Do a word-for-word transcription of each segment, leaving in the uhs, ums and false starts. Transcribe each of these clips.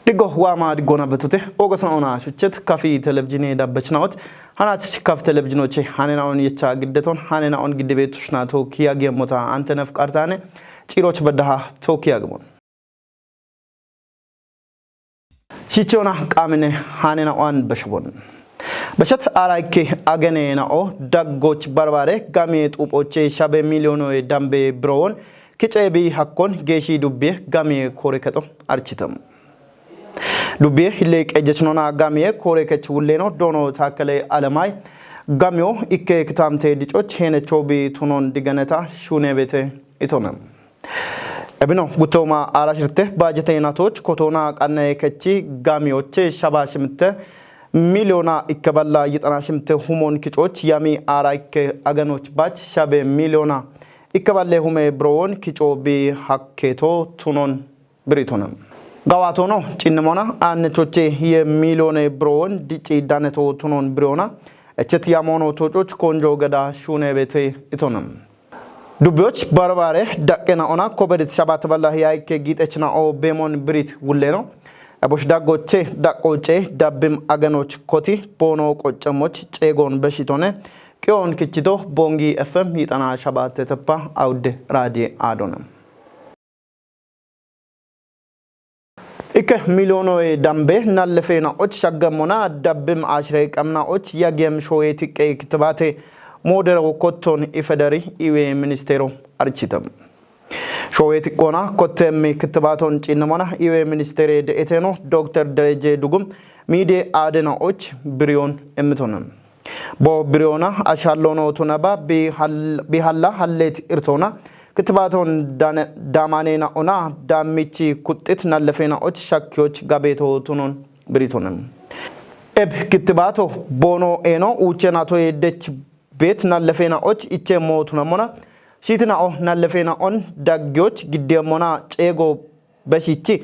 Diggo waama diggona betute, ogo sa'ona shuchet kafi televizhine dabbechnaot, hanat kaf televizhinoche hanena'on yecha giddeton, hanena'on giddebetushna to kiya gemota antenef qartane, ciroch beddaha to kiya gemon. Shichona qamine hanena'on beshbon. Beshat arayke agene na'o, daggoch barbare, gamie xupoche shabe miliono dambe broon, kicebi hakkon, geshi dubbe, gamie kore keto, architam. Dubbe, hille qejechnona gamie kore kech wulleno, dono takele alamai, gamio, ikke kitamte dicoch, hene chobi tunon diganeta, shune bete, itonam. Ebino, gutoma arashirte, bajete natoch, kotona qanne kechi, gamioche, shaba shimte, miliona ikkaballa yitana shimte humon kicoch, yami ara ikke aganoch bach, shabe miliona ikkaballe hume broon, kico bi hakketo tunon biritonam. Gawatono, cinnimona, anne choche, hiye milione broon, dici daneto tunon biriona, echet yamono tococh, konjo gada, shune bete, itonam. Dubbiyoch barbare daqqe na'ona, kobedit shabat balla hiyaykke giixech na'o bemon birit wulleno. Ebosh daggoche, daqqoce, dabbim aganoch koti, bono qoccemoch, ceegon beshitone, qiyon kichito, Bongi F M yixana shabat teppa, awudde radie adona. Ikke milionoe dambe nallefena och shaggamona dabbim ashre qamna och yagem shoye tiqqe kitibate modero kotton ifederi iwe ministero architam. Shoye tiqqona kottem kitibaton cinnamona iwe ministere de eteno Doktor Dereje Dugum mide adena och biriyon emitonem. Bo biriyoona ashallono tunaba bi hal-, bi halla hallet irtoona. Kitibaaton dane-, damanena ona dammichi kuxxit nallefena och shakkiyoch gabeto tunon biritonen. Eb kitibaato bono eno uchena toye dech bet nallefena och ichemo tunamona. Shitina o nallefena on daggiyoch giddemona ceego beshichi.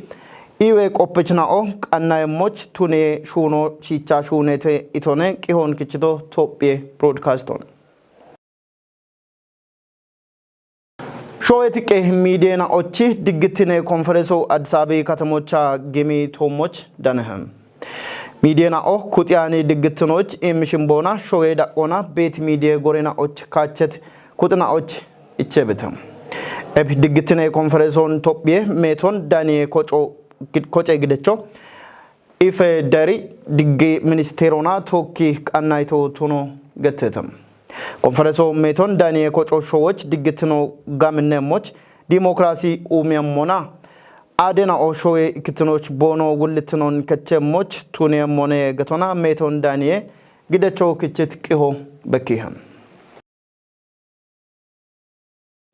Iwe qoppechna'o qannaye moch tune shuno shicha shunete itone qihon kichito Tophiye broadcaston. Showeti qe midena ochi diggitine konferenso Addis Abeyi katamocha gimi tomoch danehem. Midena o kutiyani diggitinoch imishin bona showe daqona bet midye gorena och kachet kutina och ichebete. Eb diggitine konferenson Tophiye meton daniye koco gid-, koce gidecho. Ife dari diggi ministerona tokki qannayto tuno gettetem. Konferenso meton daniye koco showoch diggitino gaminne moch dimokrasi umiyemmona. Adena o showe ikkitinoch bono wullitinon kecce moch tuniyemmone getona meton daniye gidecho kichit qiho bekkihem.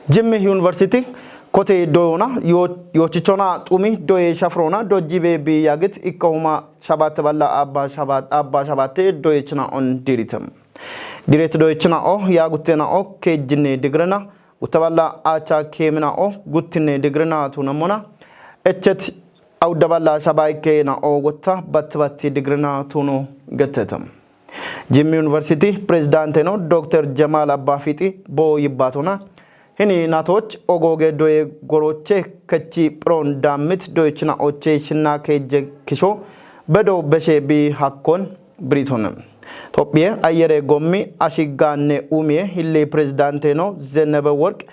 Jimmi University kote doyona yo-, yochichona tumi doye shafrona dojibe bi yagit ikkahuma shabat balla abba shabat, abba shabatte doyechna on diritem. Diret doyechna o yaguttena o kejjinne digrena gutta balla acha kemina o guttinne digrena tunamona. Echet awudda balla shabayke na o gotta batti batti digrena tuno gettetem. Jimmi University Presidenteno Doktor Jamal Abbafiti bo yibbatona. Hini natoch ogoge doye goroche kechi pron dammit doyechna oche shinna keje kisho bedo beshe bi hakkon Briton. Tophiye ayere gommi ashigganne umiye hille Presidenteno Zennebe Work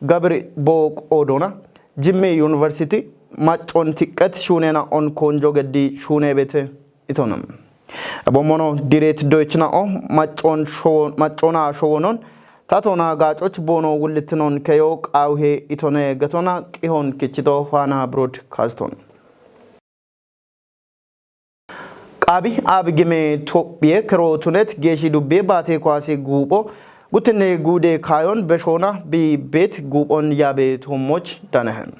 Gabri Boq Odona. Jimmi University maccon tiqqet shunena on konjo geddi shune bete itonam. Ebo mono diret doychna o maccon showo-, maccona showonon tatona gacoch bono wullitinon keyo qawhe itone getona qihon kichito Fana Broadcaston. Qabi abigime Tophiye kero tunet geshi dubbe bate kwasi gubo gutine gude kayon beshona bi bet gubon yabe tomoch danehen.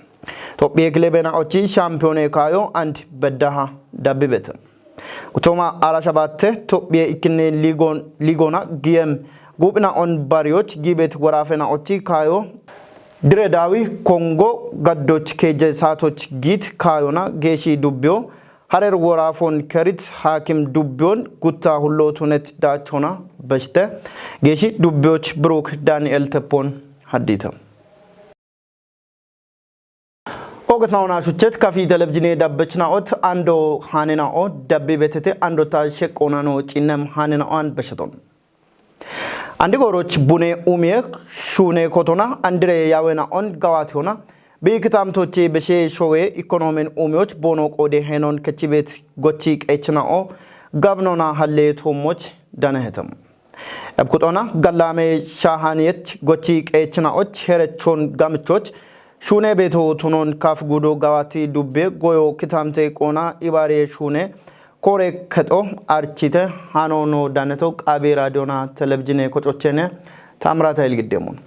Tophiye klebena ochi şampiyone kayo and beddaha dabbibete. Utoma ara shabatte Tophiye ikkine ligon, ligona giyem gubina on bariyoch gibet warafena ochi kayo Dire Dawi Kongo gaddoch keje satoch git kayona geshi dubbiyo harer warafon kerit hakim dubbiyon gutta hullo tunet dachona beshte geshi dubbiyoch Bruk Daniel Tepon haddita. Ogetnaona shuchet kafi televizine dabbechna'ot ando hanena'o dabbi betete andota sheqqonano cinnem hanena'o an beshaton. Andi goroch bune umie shune kotona andire yawena'on gawationa bi kitamtoche beshe showe ikonomin umioch bono qode henon kechibet gochi qechna'o gabnona halle tomoch danahetam. Ebkuxona gallame shahaniyet gochi qechna'och herechon gamchoch shune beto tunon kaf gudo gawati dubbe goyo kitamte qona ibare shune kore keto archite hano no daneto qabe radiona televizine kocochene Tamrata Ilgiddemon.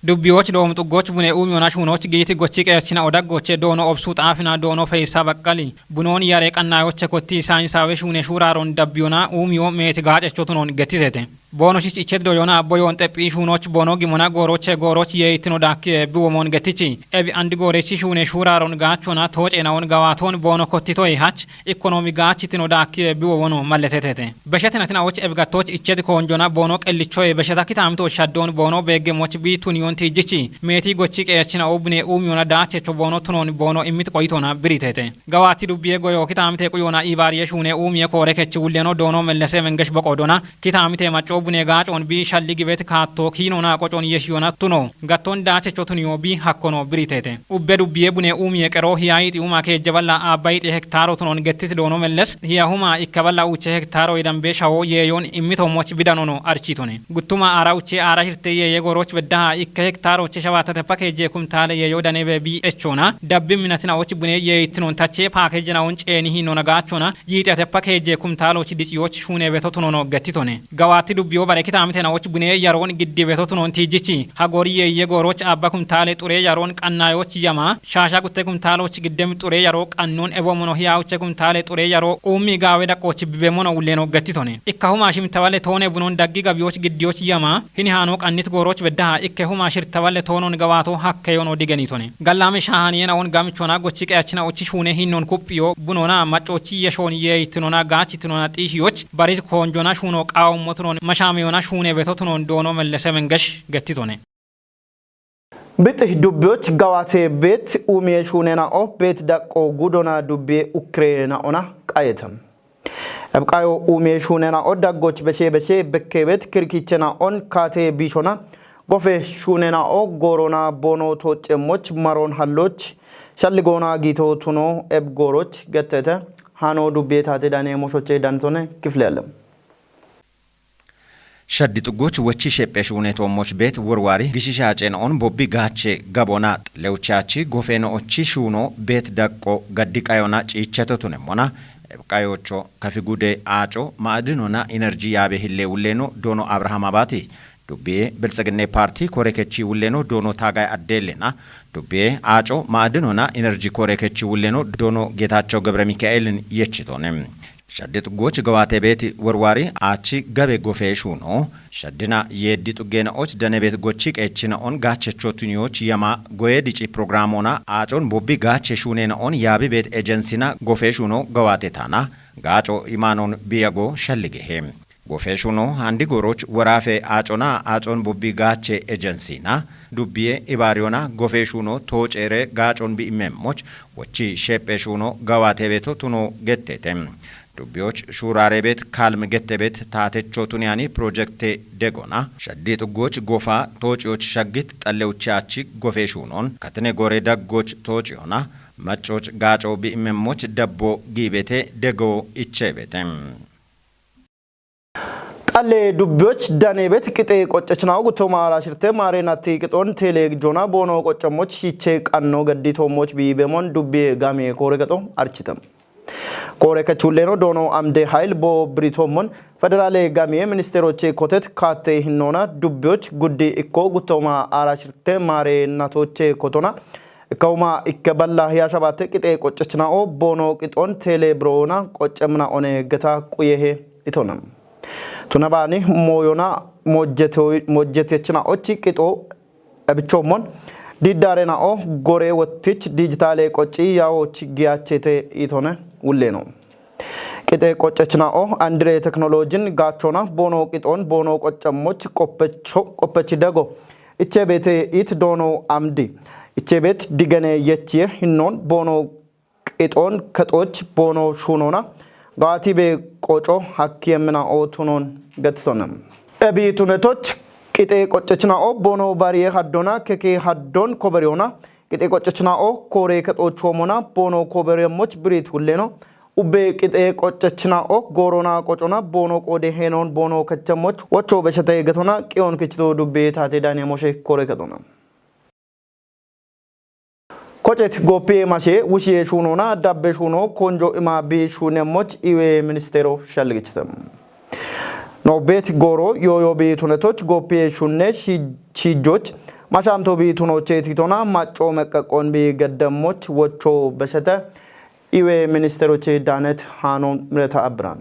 Dubbiyoch doom xuggoch bune umiyonash hunoch giiti gochi qeyachina odaggoche doono obsu xaafina doono feyisa baqqali bunoon yare qannayoche kotti sayinsaawe shuune shuuraaron dabbiyona umiyo meeti gaacecho tunon gettitete. Boonoshich iched doyona abboyoon xephi shuunoch boono gimona gooroche gooroch yeeyittino daakki eebbi womoon gettichi ebi andi goorechi shuune shuuraaron gaachona toocenaon gawaatoon boono kottitoyi hach ikkonomi gaachitino daakki eebbi wowono malletetete. Beshetinatina och ebi gattoch ichedi koonjona boono qellichoye besheta kitaamito shaddoon boono beeggemoch biittuniyoon tiijjichi meetii gochi qeyachina ubbine uumiyona daachecho boono tunoon boono immit qoyitona biritete. Gawaatti dubbiye goyo kitaamite quyona iibaariye shuune uumiye koore kechi wulleno doono mellese mengesh boqoodona kitaamite macco bune gaacoon bi shalli gibet kaatto kiinona qocoon yeshiyona tuno gattoon daachecho tuniyo bi hakkono biritete. Ubbe dubbiye bune uumiye qero hiyayiixi uma keejje balla aabbayiixi hektaaro tunon gettit doono melles hiyahuma ikke balla uche hektaaro idambe shawo yeeyoon immito moch bidanono architone. Guttuma aara uche aara hirte yeeye gooroch beddaha ikke hektaaro che shawaatatepa keejje kumtaale yeeyo danebe bi echona dabbi minatina och bune yeeyiittinon tache paakeejjena on ceeni hiinona gaachona yiixi atepa keejje kumtaaloch diciyoch shuune beto tunono gettitone. Gawaatti dubbiyo bare kitaamite naoch bune yaroon giddi beto tunon tiijjichi hagori yeeye gooroch abba kumtaale xure yaroon qannayoch yama shaasha gutte kumtaaloch giddem xure yaro qannon ebomono hiyaawuche kumtaale xure yaro uummi gaawe daqqoch bibemono wulleno gettitone. Ikkahuma shimtawale toone bunon daggi gabiyoch giddiyoch yama hini haano qannit gooroch beddaha ikke huma shirtawalle toonon gawaato hakkeyono digenitone. Gallame shaahaniyena on gamichona gochi qeyachina ochi shuune hinnon kuphiyo bunona maccochi yeshoon yeeyittinona gaachitinona xiishiyoch barit koonjona shuuno qaawommo tunon mashaamiyona shuune beto tunon doono mellese mengesh gettitone. Bixi dubbiyoch gawate beet uumiye shuunena'o beet daqqo gudona dubbiye ukkirena'ona qayetam. Ebqayo umiye shuunena o daggoch beshe beshe bekkebet kirkichena on kaate bishona gofe shuunena o goorona boono toocemmoch maroon halloch shalligoona giito tuno eb gooroch gettete. Hano dubbiye taate dane moshoche dantone kifle alem. Shaddi xuggoch wochi shephe shuune toommoch beet worwaari gishisha ceen on bobbi gaache gabona xallewchaachi gofeeno ochi shuuno beet daqqo gaddi qayona ciicheto tunemmona. Ebqayocho kafi gude aaco maadinona inerji yaabe hille wulleno doono Abrahaam Abaati. Dubbiye Biltsiginne Paarti kore kechi wulleno doono Taagay Addeellena. Dubbiye aaco maadinona inerji kore kechi wulleno doono Geetacho Gebre Mikaeelin yechitone. Shaddi xuggoch gawaate beeti worwaari aachi gabe gofee shuuno. Shaddina yeeddi xuggeena och dane beet gochi qeechina on gaachecho tuniyoch yama goye dici programoona aacon bobbi gaache shuuneena on yaabi beet ejensina gofee shuuno gawaate taana. Gaaco imaanon biyago shalligehe. Gofee shuuno handi gooroch woraafe aacona aacon bobbi gaache ejensina. Dubbiye ibaariyona gofee shuuno tooceere gaacon bi imemmoch wochi shephe shuuno gawaate beeto tuno gettete. Dubbiyoch shuuraare beet kaalm gette beet taatecho tuniyani pirojekte degona. Shaddi xuggoch gofa toociyoch shaggit xallewchaachi gofee shuunon katine gore daggoch toociyona. Maccoch gaaco bi imemmoch dabbo giibete dego ichebete. Xalle dubbiyoch dane beet qixee qoccechnaw guttoma aara shirte maare natti qixoon teele joona boono qoccammoch shiche qanno gaddi toommoch biibemon dubbiye gaamiye koore gaxo architam. Koore kechulleeno doono amde hayil bo biritoomon federaale gamiye ministeroche kotet kaatte hinnoona dubbiyoch guddi ikko guttoma aara shirte maare natoche kotona ikkahuma ikke balla hiya shabatte qixee qoccechna'o boono qixoon teele biroona qoccemna one geta quyehe itona. Tunabaani mooyona mojjetechna'ochi qixo ebichoomon diiddaare na'o gore wottich dijitaale qocci yawoch giyachete itone wulleeno. Qixee qoccech na'o andire teknolojin gaachona boono qixoon boono qoccammoch qoppechi dego Ichebete it doono amdi. Ichebet digene yechie hinnon boono qixoon kexoch boono shuunona gaatibe qoco hakki yemmina o tunon gettisonne. Ebi tunetoch qixee qoccechina'o boono bariye haddona keke haddon koberiyoona qixee qoccechina'o koore kexochoomona boono koberiyemmoch birit hulleno ubbe qixee qoccechina'o goorona qocona boono qoode heenoon boono kechemmoch wocho beshete getona qiyoon kichito dubbe taate daniye moshe koore kexona. Kocet goppie mashe wushiye shuunona dabbe shuuno konjo ima bi shuunemmoch iwe ministero shalligichite. Nobbet gooro yooyo bi tunetoch goppie shuunne shi- shiijjoch mashamto bi tunoche titona macco meqqaqqon bi geddemmoch wocho beshete iwe ministeroche daanet haano mireta abbiran.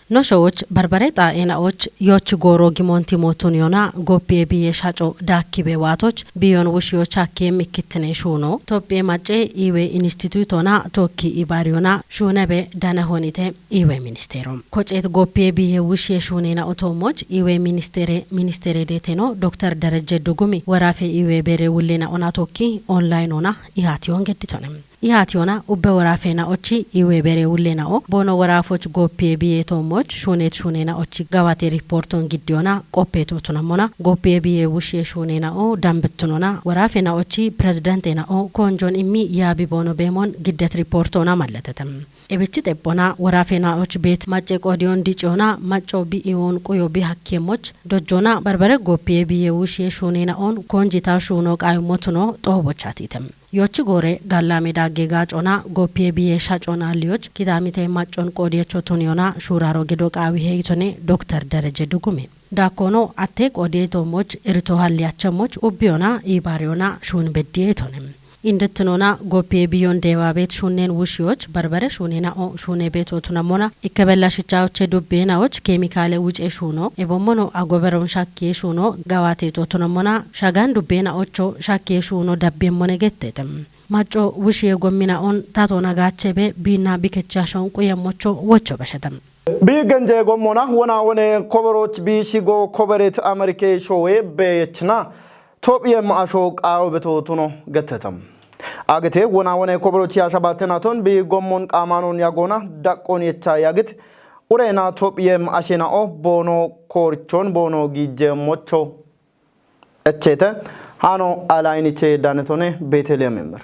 Noshowoch barbare xaa'eena'och yoch gooro gimoonti mootun yona goppiye biye shaco daakkibe waatoch biyon wushiyoch hakkiye mikkittine shuuno tophiye macce iwe institutona tokki ibariyona shuunebe danahonite iwe ministeero. Koceet goppiye biye wushiye shuunena otoommoch iwe ministeere ministeere deeteno doktor Dereje Dugumi woraafe iwe bere wullena ona tokki online ona ihaatiyon gedditone. Ihaatiyona ubbe woraafeena'ochi iwe bere wulleena'o boono woraafoch gooppiye biye toommoch shuuneet shuuneena'ochi gawate riporton giddiyona qoppeetootunammona gooppiye biye wushiye shuuneena'o dambittunona woraafeena'ochi pirezidantena'o koonjon immi yaabi boono beemon giddet riportoona mallatete. Ebichi xephona woraafeena'och beet macce qoodiyon diciyona macco bi iwoon quyo bi hakkiyemmoch dojjona barbare gooppiye biye wushiye shuuneena'on koonjita shuuno qaayummotuno xoobochaatiite. Yochi gore gallame dagge gaacona goppiye biye shacona liyoch kidamite maccon qoodiyecho tuniyona shuuraro gedo qaawi heyitone doktor Dereje Dugume. Dakkono atte qoodiye toommoch irito halliyachemmoch ubbiyona iibariyona shuun beddiyeytone. Indettinona goppiye biyon deebaabet shuunnen wushiyoch barbare shuunena'o shuune beetootunammona ikkebella shichawoche dubbeena'och keemikaale wuce shuuno ebommono agoberon shakkiye shuuno gawateetootunammona shagan dubbeena'ocho shakkiye shuuno dabbiemmone gettete. Macco wushiye gommina'on tato nagachebe biinna bikechashon quyemmocho wocho beshete. Bi genje gommona wona wone koberoch bi shigo koberet Amerike showe beyechna Tophiyem asho qaawo beto tuno gettetam. Agete wona wone koberoch yashabatenaton bi gommon qaamanon yagona daqqon yecha yagit urena Tophiyem ashena'o boono koorchon boono giije mocho echete hano alayniche danetone Beteliyeem emmer.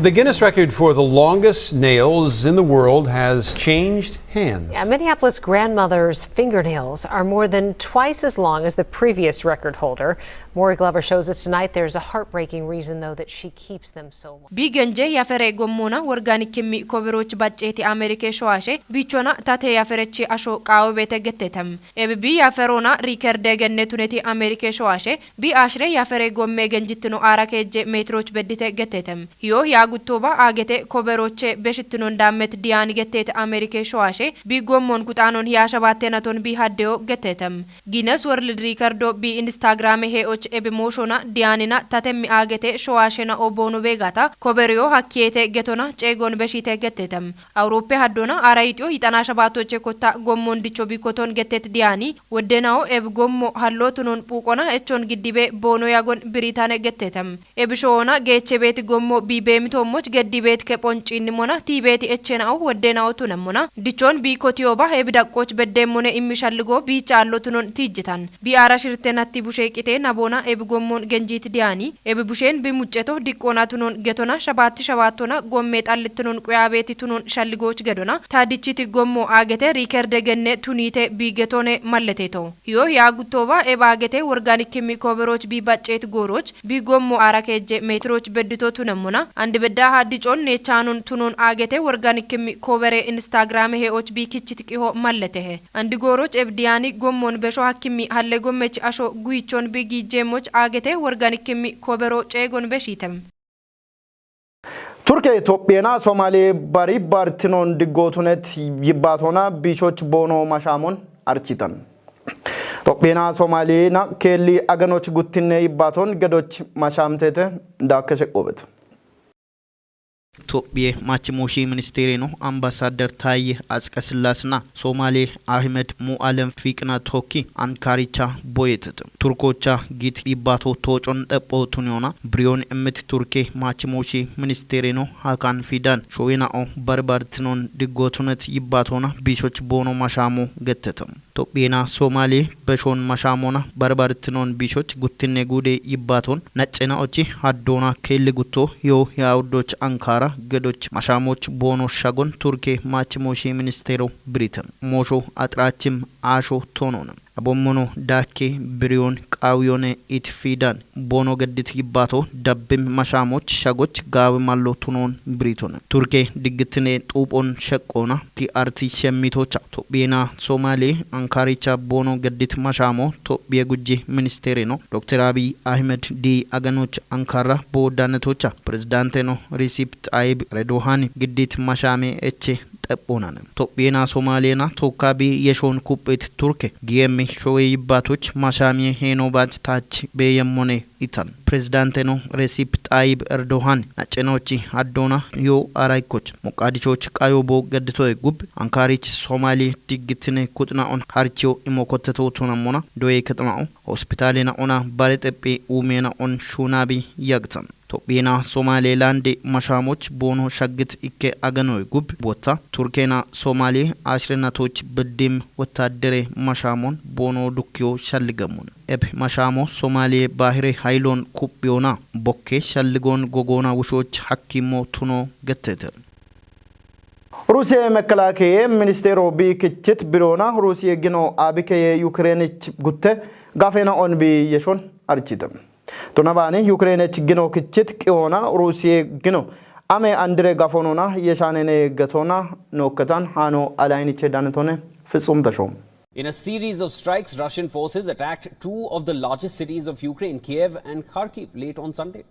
The Guinness record for the longest nails in the world has changed hands. A Minneapolis grandmother's fingernails are more than twice as long as the previous record holder. Maury Glover shows us tonight there's a heartbreaking reason, though, that she keeps them so long. Bi genje yafere gommona worgani kimmi koberoch bacceeti Amerike showaashe bichona tate yaferechi asho qaawo beete gettetam. Ebe bi yaferona rikerde genne tuneti Amerike showaashe bi ashre yafere gomme genjittino aara keejje meetiroch beddite gettetem. Hiyo yaa guttoba aagete koberoche beshittinon daammet diyaani getteete Amerike showaashe bi gommon kuxaanon yaa shabaattenaton bi haddeyo gettetem. Guinness World Rikardo bi Instagrame he'och ebe mooshona diyaanina tatemmi aagete showaashena oboono beegata koberiyo hakkiyeete getona ceegon beshite gettetem. Awuroppe haddona aara yixiyo yixana shabaattoche kotta gommon dicho bi koton gettet diyaani woddenawo eb gommo hallo tunon phuuqona echon giddibe boono yagon Biriitaane gettetem. Eb showoona geeche beeti gommo bi beemitoommoch geddi beeti kephon ciinnimona tii beeti echenawo woddenawo tunemmona dichon bi kotiyoba eb daqqoch beddeemmone immi shalligo biicha hallo tunon tiijjitan. Bi aara shirte natti bushe qite naboona eb gommon genjiiti diyaani Ebi bushen bi mucceto diqqoona tunon getona shabaatti shabaattona gomme xallittinon quyabeeti tunon shalligooch gedona taaddichiti gommo aagete riikerde genne tuniite bi getone malleteto. Hiyo yaa guttooba eb aagete worgaanikki mi kooberooch bi bacceet goorooch bi gommo aara keejje meetirooch beddito tunemmona andi bedda haaddicoon neechaanon tunon aagete worgaanikki mi koobere instaagiraame hee'ooch bi kichit qiho malletehe. Andi gooroch ebdiyaani gommon besho hakkimmi halle gommech asho guyichon bi giijjeemmoch aagete worganikkimmi kobero ceegon beshiitem. Turke Itophiyena Somale bari bartinon diggootunet yibbaatona biishoch boono mashaamon architan. Itophiyena Somalena keelli aganoch guttinne yibbaaton gedoch mashaamtete daakke sheqqoobet. Tophiye machimushi ministeri no ambasadar Tayye Atsqasillaasina Somale Ahmed Mu'alem fiqna tokki Ankaricha boyetete. Turkocha git dhibbato toocon xepho tuniona biriyoon immit Turke machimushi ministeri no Hakan Fidan showina o barbartinon diggotunet yibbatona biishoch boono mashamo gettete. Tophiyena Somale beshoon mashamoona barbartinon biishoch guttinne guude yibbaton naccena ochi haddoona keelli gutto yoo yaawuddoch Ankara gedoch mashamoch boono shagon Turke machimushi ministero Britain moosho axirachim aasho toonona. Abommono daakke biriyoon qaawiyone it Fidan boono geddit yibbato dabbim mashaamoch shagoch gaawi mallo tunoon biriitone. Turke diggitine xuuphon sheqqoona ti arti shemmitocha. Tophiyena Somale Ankaricha boono geddit mashaamo Tophiye gujji ministereno Dokter Abiy Ahmed di aganoch Ankara boodanetocha. Prezidanteno Recep Tayyip Erdogan giddit mashaame eche xephoonane. Tophiyena Somalena tokka bi yeshoon kuphit Turke G M showee yibbatoch mashaamiye heeno baach taach beeyemmone itan. Prezidanteno Recep Tayyip Erdogan naccenochi haddoona yoo araykkoch. Moqadishoch qayo bo gedditoy gub Ankarich Somali diggitine kuxna on harchiyo imo kotteto tunammona doye kexna'o. Hospitalena ona bare xephi uumena on shuunabi yagtan. Tophiyena Somaliland mashaamoch boono shaggit ikke aganoy gub botta. Turkena Somali ashrenatoch biddim wotaddere mashaamon boono dukkiyo shalligamon. Eb mashaamo Somaliye bahire haylon kuphiyona bokke shalligon gogoona wushoch hakkimo tuno gettete. Rusiye mekelaakeye ministeero bi kichit biroona Rusiye gino abikeye Yukreenich gutte gafena on bi yeshon archite. Tuna baani Yukreenich gino kichit qiyoona Rusiye gino ame andire gafonona yeshanene getona nookketan hano alayniche danetone fitsum tasho. In a series of strikes, Russian forces attacked two of the largest cities of Ukraine, Kiev and Kharkiv, late on Sunday.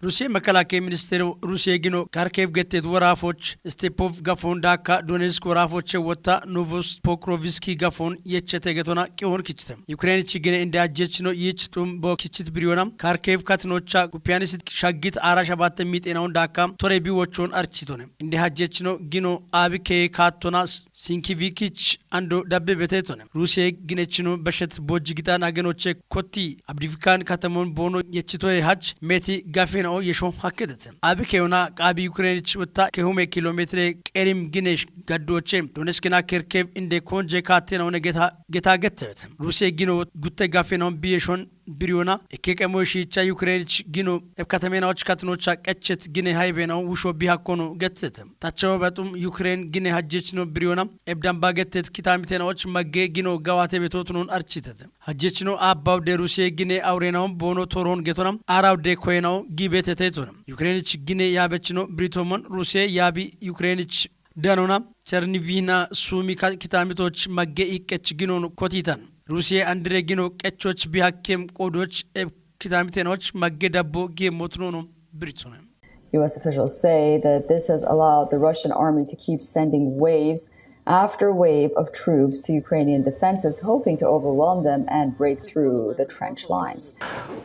Rusiye mekelaakeye ministeero Rusiye gino Karkev gettet woraafoch Stepov gafoon daakka Donetsk woraafoche wotta Novos Pokroviski gafoon yechete getona qiyoon kichite. Yukreenich gine inde ajjechino yiich xum bo kichit biriyoona Karkev katinocha guppiyanis shaggit aara shabatte miixeenaun daakka tore bi wochoon architone. Inde hajjechino gino abikeye kaattona Sinkivikich ando dabbe betetone. Rusiye ginechino beshet bojji gixan agenoche kotti Abdifikan katamon boono yechitoye hach meti gafena'o yesho hakkedete. Abikeyona qaabi Yukreenich wotta kehume kilometre qerim ginesh gaddoche Donetskina Kerkev inde konje kaatena one geta geta gettebete. Rusiye gino gutte gafena'o bi yeshon biriyoona ikke qemo shiicha Yukreenich gino eb katamenaoch katinocha qechet gine haybena'o wusho bi hakkono gettete. Tachewo baxum Yukreen gine hajjechino biriyoona eb damba gettet kitamitena'och magge gino gawate betotunon architete. Hajjechino aabbaw de Rusiye gine awrena'o boono toroon getona aaraw de koyena'o gibetetetona. Yukreenich gine yaabechino biritomon Rusiye yaabi Yukreenich danona Chernivina suumi ka kitamitoch magge iqqech ginon kotitan. Rusiye andire gino qechoch bi hakkem qoodoch eb kitamitena'och magge dabbo gi motunono biritone. U S officials say that this has allowed the Russian army to keep sending waves after wave of troops to Ukrainian defenses, hoping to overwhelm them and break through the trench lines.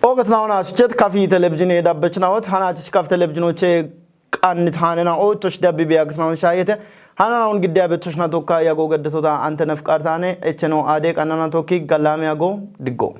Ogatnaona sichet kafi televizhine dabbechnawot hanach kaf televizhinoche qannit hanena o tosh dabbi biyagatnaon shayete hananaun giddiya betoshna tokka yago geddetota ante nafqartane echeno ade qannana tokki gallame yago diggo.